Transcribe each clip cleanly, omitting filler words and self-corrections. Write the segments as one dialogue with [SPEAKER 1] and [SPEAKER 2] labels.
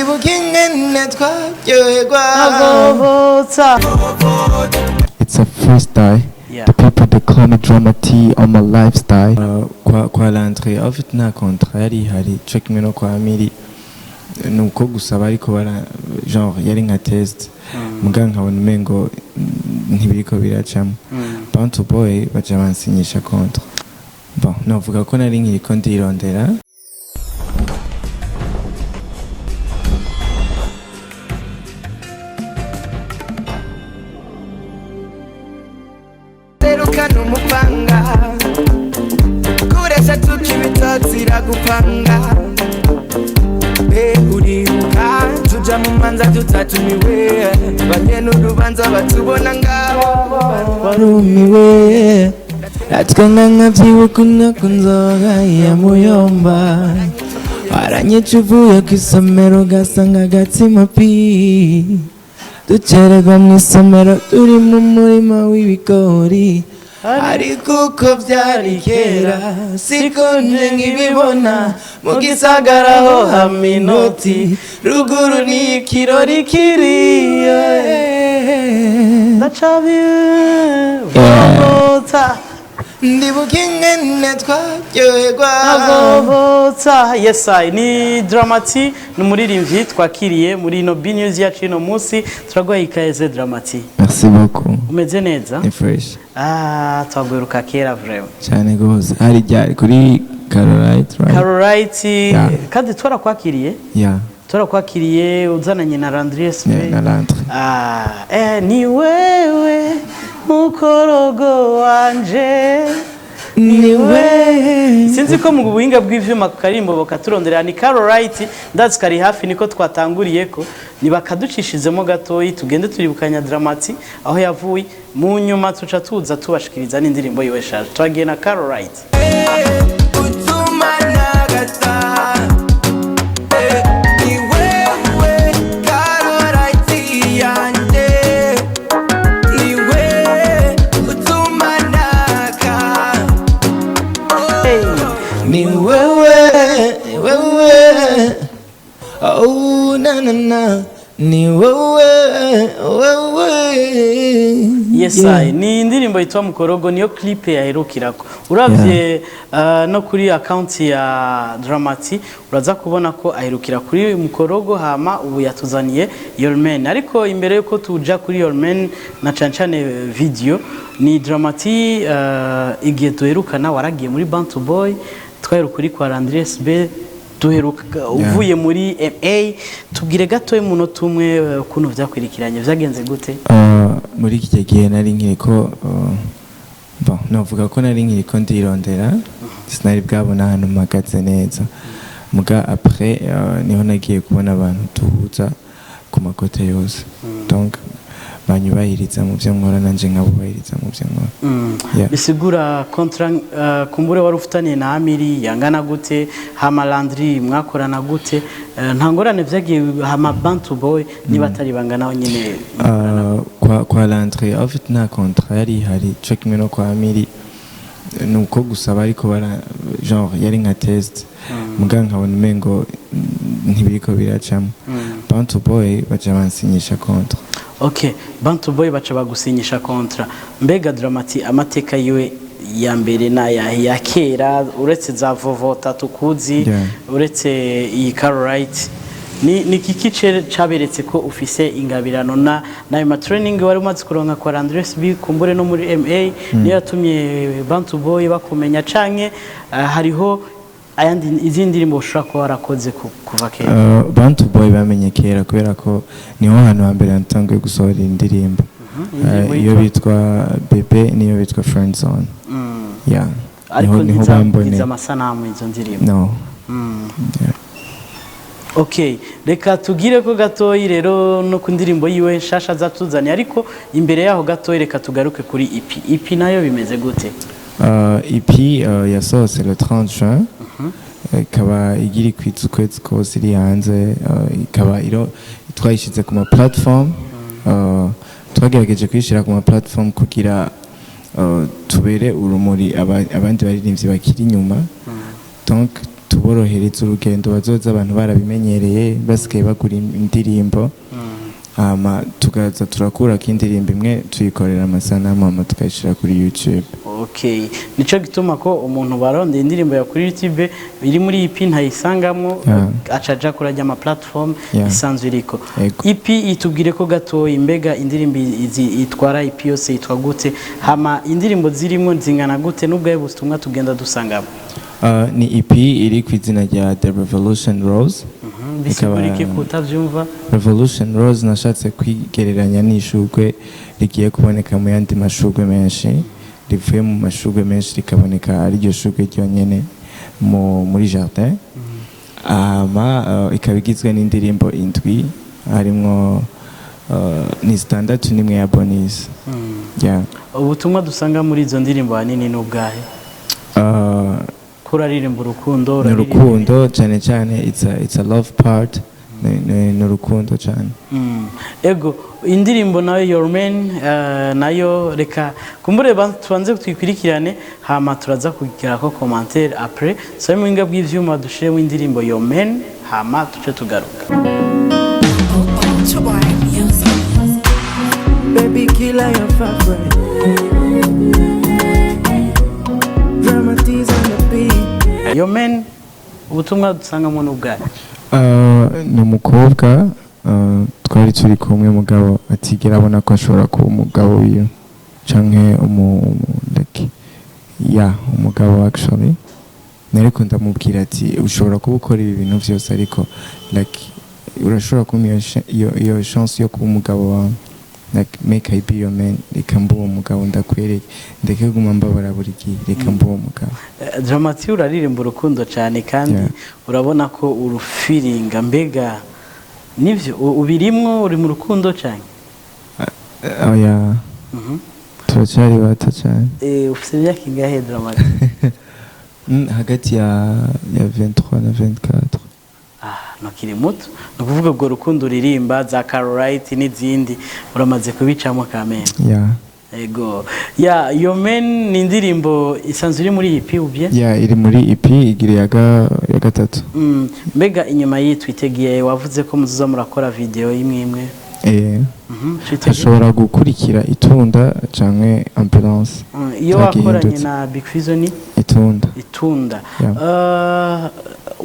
[SPEAKER 1] Ibuka ingene twaryoherwa.
[SPEAKER 2] Avovotsa.
[SPEAKER 3] It's a freestyle.
[SPEAKER 2] Yeah.
[SPEAKER 3] The people, they call me Drama T on my lifestyle. Kwa Landry, en fait nta contrat yari ihari co kimwe no kwa Miri, nuko gusa bariko bara genre yari nka test, muga nkabona umengo ntibiriko biracamo. Bantu Boy baca bansinyisha contrat. Bon, novuga ko nari nkiriko ndirondera.
[SPEAKER 1] Serukana umupanga, kuresha tukibitotsi iragupanga. Be uribuka tuja mu manza tutatumiwe, banyene urubanza batubona ngabo.
[SPEAKER 3] Warumiwe natwe nkavyibuka ku nzoga ya muyomba, waranyica uvuye kw'isomero ugasanga agatsima pi, ducererwa mw'isomero turi mu murima w'ibigori. Ariko uko byari kera siko nje nkibibona, mu gisagara ho haminoti, ruguru ni ikirori kiriyo.
[SPEAKER 2] Ndacabivovotsa.
[SPEAKER 1] Ndibuka ingene twaryoherwa.
[SPEAKER 2] Avovotsa. Yes, I ni Drama T, ni umuririmbyi twakiriye muri ino B News yacu ino munsi. Turaguhaye ikaze, Drama T.
[SPEAKER 3] Merci beaucoup.
[SPEAKER 2] Umeze neza?
[SPEAKER 3] Ni fresh.
[SPEAKER 2] Ah, twagweruka kera vraiment.
[SPEAKER 3] Cyane gose, hari ryari kuri Carolite, right?
[SPEAKER 2] Carolite.
[SPEAKER 3] Yeah.
[SPEAKER 2] Kandi twarakwakiriye.
[SPEAKER 3] Yeah.
[SPEAKER 2] Twarakwakiriye uzananye na Landry SP.
[SPEAKER 3] Yeah, na Landry.
[SPEAKER 2] Ah, ni wewe mukorogo wanje.
[SPEAKER 3] Ni we.
[SPEAKER 2] Sinzi ko mu buhinga bw'ivyuma ku karimbo bakaturondera ni Carolite, ndazi kari hafi, niko twatanguriye ko nibakaducishizemo gatoyi, tugende turibukanya Drama T aho yavuye, mu nyuma tuca tuza tubashikiriza n'indirimbo yiwe shaje. Twagiye na Carolite.
[SPEAKER 1] Utuma nagata. Ni wewe Karorite yanje, ni wewe utuma naka.
[SPEAKER 2] Hey.
[SPEAKER 3] Ni wewe, wewe, oh na na na, ni wewe, wewe.
[SPEAKER 2] Yes, I ni indirimbo yitwa Mukorogo, niyo clip yaherukirako. Uravye no kuri account ya Drama T uraza kubona ko aherukira kuri Mukorogo, hama ubu yatuzaniye Your Man. Ariko imbere yuko tuja kuri Your Man na cane cane video, ni Drama T, igihe duherukana waragiye muri Bantu Boy, twaheruka uri kwa Landry SB, duheruka uvuye muri MA. Tubwire gatoya umunota umwe ukuntu vyakwirikiranye, vyagenze gute?
[SPEAKER 3] Muri iki gihe nari nkiriko bon, novuga ko nari nkiriko ndirondera, sinari bwabona ahantu mpagaze neza. Muga après niho nagiye kubona abantu tuhuza ku ma côté yose, donc banyubahiriza mu byo nkora, nanje nkabubahiriza mu byo nkora. Yeah.
[SPEAKER 2] Bisigura contrat kumbure wari ufitaniye na Amiri yangana gute? Hama Landry mwakorana gute? Nta ngorane vyagiye? Hama Bantu Boy niba atari bangana nyine?
[SPEAKER 3] Kwa Landry, en fait nta contrat yari ihari co kimwe no kwa Miri, nuko gusa bariko bara genre yari nka test, muga nkabona umengo ntibiriko biracamo. Bantu Boy baca bansinyisha contrat.
[SPEAKER 2] Okay, Bantu Boy baca bagusinyisha contrat. Mbega Drama T amateka yiwe ya mbere n'aya ya kera, uretse za Vovota tukuzi, uretse iyi Carolite, ni kiki caberetse ko ufise ingabirano na nayo ma training wari umaze kuronka kwa Andres B, kumbure no muri MA, niyo yatumye Bantu Boy bakumenya, canke hariho ayandi izindi ndirimbo ushobora kuba warakoze kuva kera?
[SPEAKER 3] Bantu Boy bamenye kera kubera ko niho hantu hambere natanguye gusohora indirimbo.
[SPEAKER 2] Indirimbo
[SPEAKER 3] Iyo
[SPEAKER 2] yitwa?
[SPEAKER 3] bitwa Bebe niyo bitwa Friend Zone. Yeah.
[SPEAKER 2] Ariko
[SPEAKER 3] niho
[SPEAKER 2] ntiza
[SPEAKER 3] bamboneye.
[SPEAKER 2] ntiza amasanamu izo ndirimbo?
[SPEAKER 3] No. Yeah.
[SPEAKER 2] Okay, reka tugire ko gatoyi rero no ku ndirimbo yiwe nshasha zatuzaniye, ariko imbere yaho gatoyi reka tugaruke kuri EP. EP nayo bimeze gute?
[SPEAKER 3] EP yasohotse le 30 juin, ikaba igira ikwiza ukwezi kose iri hanze, ikaba iro twayishyize ku ma platform, twagerageje kuyishyira ku ma platform kugira tubere urumuri abandi baririmbyi bakiri inyuma, donc tubone. tuborohereze urugendo, bazoza abantu barabimenyereye, basigaye bagura indirimbo, hama tukaza turakurako indirimbo imwe, tuyikorera amasanamu, hama tukayishyira kuri YouTube.
[SPEAKER 2] Okay, nico gituma ko umuntu barondeye indirimbo ya kuri YouTube iri muri EP ntayisangamwo, aca aja kurajya ama platform isanzwe iriko.
[SPEAKER 3] Ego.
[SPEAKER 2] EP itubwire ko gatoyi, mbega indirimbo itwara EP yose yitwa gute? Hama indirimbo zirimwo zingana gute, n'ubwaye butumwa tugenda dusangamo?
[SPEAKER 3] Ni EP iri ku izina rya The Revolution Rose.
[SPEAKER 2] Bisigura iki kutavyumva?
[SPEAKER 3] Revolution Rose, nashatse kwigereranya n'ishurwe rigiye kuboneka mu yandi mashurwe menshi, rivuye mu mashurwe menshi rikaboneka ari iryo shurwe ryonyene muri jardin. Hama ikaba igizwe n'indirimbo indwi, harimwo ni zitandatu n'imwe ya bonus, yeah.
[SPEAKER 2] Ubutumwa dusanga muri izo ndirimbo hanini ni ubwahe? Ko uraririmba urukundo,
[SPEAKER 3] Ni
[SPEAKER 2] uraririmba
[SPEAKER 3] urukundo cyane cyane, it's a love part, ni urukundo cyane.
[SPEAKER 2] Ego, indirimbo nayo Your Man, nayo reka kumbure tubanze twikurikirane, hama turaza kugira ko commentaire après. Sabe muhinga bw'ivyuma dushiremo indirimbo Your Man, hama tuce tugaruka.
[SPEAKER 4] Ultra Music.
[SPEAKER 1] Baby killer, your favorite. Dramatize on the beat.
[SPEAKER 2] Your Man, ubutumwa dusangamo n'ubwahe?
[SPEAKER 3] Ni umukobwa twari turi kumwe, mugabo atigera abona ko ashobora kuba umugabo wiwe canke like, ya umugabo. Actually nariko ndamubwira ati ushobora kuba ukora ibi bintu vyose, ariko like urashobora kumpa iyo chance yo kuba umugabo wawe, like make I be your man, reka mbe uwo mugabo, ndakwereke, ndeke guma mbabara buri gihe, reka mbe uwo mugabo.
[SPEAKER 2] Dramati, uraririmba urukundo cyane kandi urabona ko urufiringa. Mbega nivyo ubirimwo, uri mu rukundo cyane?
[SPEAKER 3] Oya, turacyari bato cyane.
[SPEAKER 2] Ufite imyaka ingahe, Dramati?
[SPEAKER 3] Hagati ya 23 na 24.
[SPEAKER 2] Ah, ntukiri muto. Ni ukuvuga ubwo rukundo uririmba za Carolite n'izindi uramaze kubicamo kamena.
[SPEAKER 3] Yeah.
[SPEAKER 2] Ego, ya Your Man ni indirimbo isanzwe iri muri EP ubye?
[SPEAKER 3] Yeah, iri muri EP igira ya gatatu.
[SPEAKER 2] Mbega inyuma yitwitegiye, wavuze ko muzoza murakora video imwe imwe?
[SPEAKER 3] Eh.
[SPEAKER 2] Twitegiye
[SPEAKER 3] Hashobora gukurikira Itunda canke Ambulance.
[SPEAKER 2] Iyo wakoranye
[SPEAKER 3] Byagihindutse.
[SPEAKER 2] na Big Fizzo ni
[SPEAKER 3] Itunda.
[SPEAKER 2] Itunda.
[SPEAKER 3] Yeah.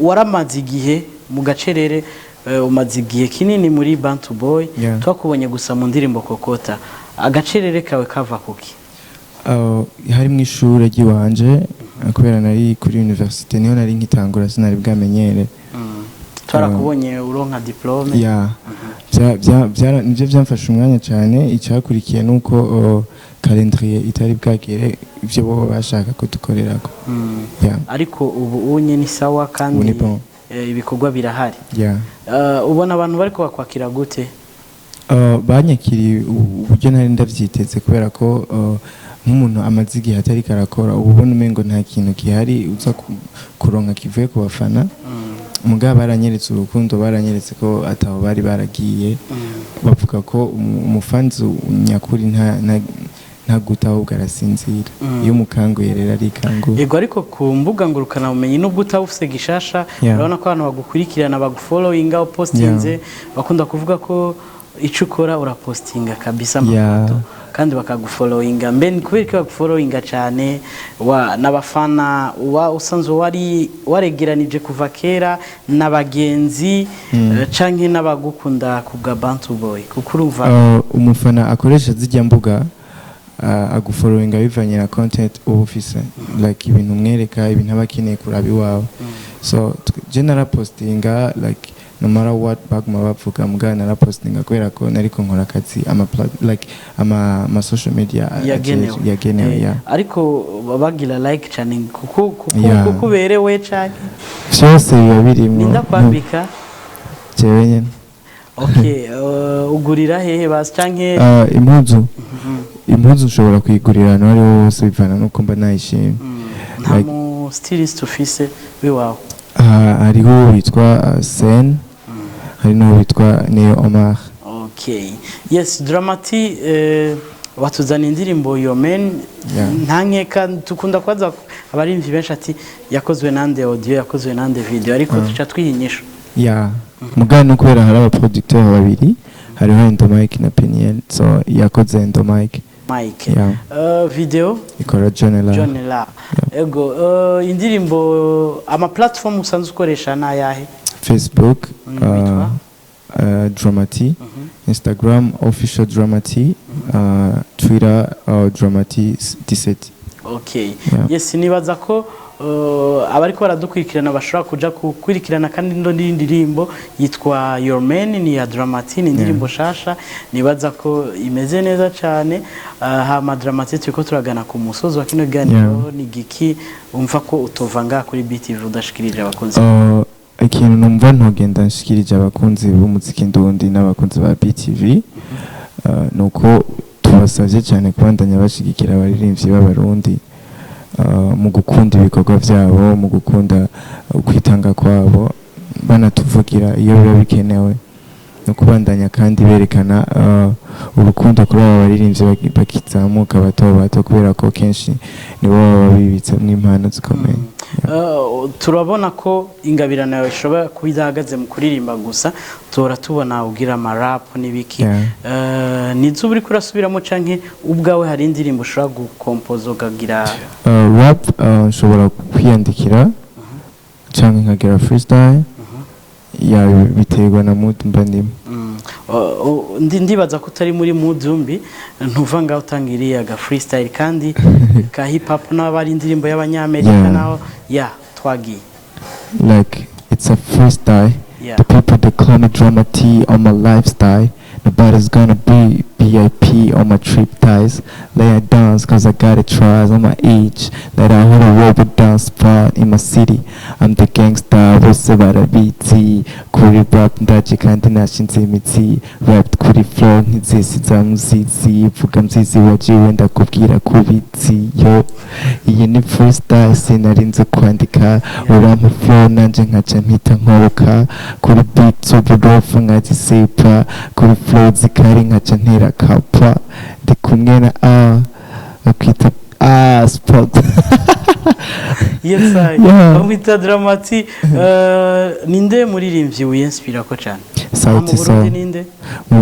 [SPEAKER 2] Waramaze igihe mu gacerere, umaze igihe kinini muri Bantu Boy. Twakubonye gusa mu ndirimbo Kokota. Agacerere kawe kava kuki?
[SPEAKER 3] Harimwo ishure ry'iwanje, kubera nari kuri université, niho nari nkitangura, sinari bwamenyere.
[SPEAKER 2] Twarakubonye uronka diplôme.
[SPEAKER 3] Ya, nivyo vyamfashe umwanya cyane. Icyakurikiye nuko calendrier itari bwagere ivyo bo bashaka ko dukorerako. Yeah.
[SPEAKER 2] Ariko ubu unye ni sawa kandi
[SPEAKER 3] Ubu ni bon.
[SPEAKER 2] Ibikorwa birahari.
[SPEAKER 3] Yeah.
[SPEAKER 2] Ubona abantu bariko bakwakira gute?
[SPEAKER 3] Banyakiriye uburyo ntari ndavyiteze, kubera ko nk'umuntu amaze igihe atariko arakora, uba ubona umengo nta kintu gihari uza kuronka kivuye ku bafana. Mugabo baranyeretse urukundo, baranyeretse ko ataho bari baragiye, bavuga ko umufanzi nyakuri ntaguta, ahubwo arasinzira. Iyo umukanguye rero arikangura.
[SPEAKER 2] Yego, ariko ku mbuga ngurukanabumenyi, nubwo utaba ufise gishasha, urabona ko abantu bagukurikirana, bagufollowinga, upostinze bakunda kuvuga ko icyo ukora urapostinga kabisa amafoto kandi bakagufollowinga. Mbe ni kubera ko bagufollowinga cyane wa n'abafana uba usanzwe wari waregeranije kuva kera n'abagenzi, canke n'abagukunda ku bwa Bantu Boy, kuko urumva
[SPEAKER 3] Umufana akoresha zijya mbuga agufollowinga bivanye na content uba ufise, like ibintu umwereka, ibintu aba akeneye kuraba iwawe. So je narapostinga, like no matter what baguma bavuga, muga narapostinga kubera ko nariko nkora akazi like ama social media
[SPEAKER 2] yagenewe.
[SPEAKER 3] Yagenewe. Yeah.
[SPEAKER 2] Ariko bagira like cyane kuko kuko uberewe cyane?
[SPEAKER 3] Vyose biba birimwo.
[SPEAKER 2] Ninda kwambika?
[SPEAKER 3] Jewe nyene.
[SPEAKER 2] Okay, ugurira hehe basi canke?
[SPEAKER 3] Impuzu ushobora kuyigurira ahantu aho ariho hose, bivana n'uko mba nayishimye.
[SPEAKER 2] Nta
[SPEAKER 3] Like-
[SPEAKER 2] mu stylist ufise wiwawe?
[SPEAKER 3] Hariho uwitwa Sen, hari n'uwitwa Neo Omar.
[SPEAKER 2] Okay, yes, Dramati, watuzana indirimbo Your Man.
[SPEAKER 3] Yeah.
[SPEAKER 2] Nta nkeka dukunda kubaza Abarimvyi benshi ati yakozwe nande audio, yakozwe nande video, ariko tuca twiha inyishu.
[SPEAKER 3] Yeah, mugabo no kubera hari abaproducteur babiri, hariho Endomike na Peniel, so yakoze Endomike.
[SPEAKER 2] Mike.
[SPEAKER 3] Yeah.
[SPEAKER 2] Video?
[SPEAKER 3] Ikora John La.
[SPEAKER 2] John La. Ego, indirimbo, ama platform usanzwe ukoresha ni ayahe?
[SPEAKER 3] Facebook.
[SPEAKER 2] Witwa?
[SPEAKER 3] Dramati, Instagram official Dramati, Twitter Dramati 17.
[SPEAKER 2] Okay.
[SPEAKER 3] Yeah.
[SPEAKER 2] Yes, nibaza ko abariko baradukurikirana bashobora kuja gukurikirana kandi ndo ndirimbo yitwa Your Man, ni ya Dramati, ni indirimbo shasha, nibaza ko imeze neza cyane. Hama Dramati, turiko turagana ku musozi wa kino kiganiro. Ni giki umva ko utova ngaha kuri BTV udashikirije abakunzi?
[SPEAKER 3] Ikintu numva ntogenda nshikirije abakunzi b'umuziki ndundi n'abakunzi ba BTV, ni uko tubasavye cyane kubandanya bashigikira abaririmbyi b'Abarundi mu gukunda ibikorwa vyabo, mu gukunda ukwitanga kwabo, banatuvugira iyo biba bikenewe, no kubandanya kandi berekana urukundo kuri aba baririmbyi bakizamuka bato bato, kubera ko kenshi nibo baba bibitsemwo impano zikomeye.
[SPEAKER 2] Turabona ko ingabirano yawe ishobora kuba idahagaze mu kuririmba gusa, tuhora tubona ugira amarap n'ibiki. Nizo uba uriko urasubiramo, canke ubwawe hari indirimbo ushobora gukompoza ukagira?
[SPEAKER 3] Rap nshobora kwiyandikira cyangwa nkagira freestyle ya, biterwa na mood mba ndimo.
[SPEAKER 2] Ndibaza ko utari muri mood mbi, ntuva ngaho utanga iriya ga freestyle kandi ka hip hop, n'aba ari indirimbo y'Abanyamerika. Naho ya twagiye.
[SPEAKER 3] Like it's a freestyle.
[SPEAKER 2] Yeah.
[SPEAKER 3] The people, they call me Drama T on my lifestyle. Nobody's gonna be BIP on my trip ties. Lay it down 'cause I got it tries on my age. Let I hold a rubber down spot in my city. I'm the gangster, bose barabizi. Kuri rap ndaje kandi nashinze imitsi. Rap kuri flow nk'izisi za muzizi. Vuga mzizi wajiwe ndakubwira kubitsi yo. Iyi ni freestyle, sinarinze kwandika. Urampa flow nanje nkaca mpita nkoroka. Kuri beat z'uburofa nkazisipa. Kuri flow zikari nkaca ntera kapa. Ndi kumwe na A bakwita A Sport.
[SPEAKER 2] Yes, I.
[SPEAKER 3] Yeah.
[SPEAKER 2] Bamwita Dramati. Ninde muririmbyi wiyinspira ko cyane?
[SPEAKER 3] Sauti
[SPEAKER 2] Mu Burundi
[SPEAKER 3] Sol.
[SPEAKER 2] ninde?
[SPEAKER 3] Mu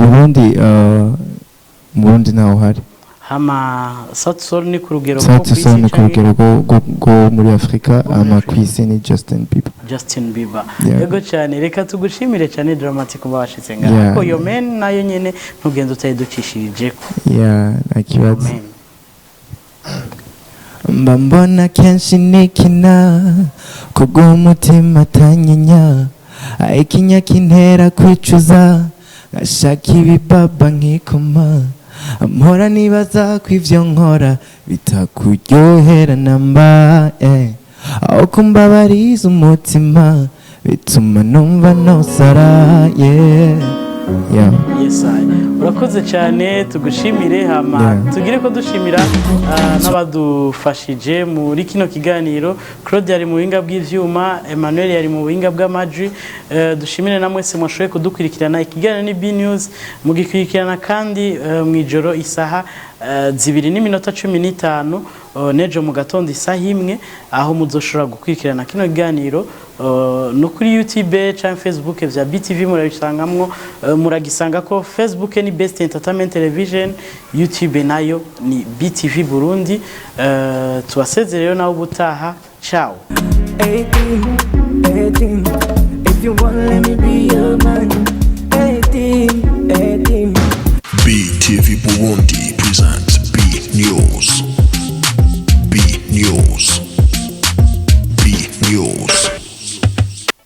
[SPEAKER 3] Burundi ntaho hari.
[SPEAKER 2] Hama Sauti Sol ni ku rugero rwo
[SPEAKER 3] Sauti
[SPEAKER 2] kw'isi
[SPEAKER 3] Sol ni ku
[SPEAKER 2] canke?
[SPEAKER 3] rugero rwo muri Afurika.
[SPEAKER 2] Rwo muri
[SPEAKER 3] Ama
[SPEAKER 2] Afrika.
[SPEAKER 3] ku isi ni Justin Bieber.
[SPEAKER 2] Justin Bieber.
[SPEAKER 3] Yeah.
[SPEAKER 2] Yego cyane, reka tugushimire cyane Dramati kuba washitse ngaha.
[SPEAKER 3] Yeah.
[SPEAKER 2] Ariko Your Man nayo nyene ntugende utayiducishirije ko.
[SPEAKER 3] Yeah, nta kibazo.
[SPEAKER 2] Man.
[SPEAKER 3] Mba mbona kenshi nikina kubw'umutima atanyinya, ikinya kintera kwicuza, ngashaka ibibaba nkikoma, mpora nibaza ko ivyo nkora bitakuryohera namba, eh. Aho kumbabariza umutima bituma numva nosara, yeah.
[SPEAKER 2] Yes, I. Urakoze cyane, tugushimire hama tugire ko dushimira n'abadufashije muri kino kiganiro. Claude yari mu buhinga bw'ivyuma, Emmanuel yari mu buhinga bw'amajwi. Dushimire na mwese mwashoboye kudukurikirana. Ikiganiro ni B News, mugikurikirana kandi mu ijoro isaha 2:15, nejo mu gatondo isaha 1, aho muzoshobora gukurikirana kino kiganiro no kuri YouTube cyangwa Facebook vya BTV murabisangamwo, muragisanga ko Facebook ni Best Entertainment Television, YouTube nayo ni BTV Burundi. Tubasezere rero nawe ubutaha, ciao.
[SPEAKER 1] 18, 18. If you want, let me be your man. 18, 18.
[SPEAKER 4] BTV Burundi presents B News.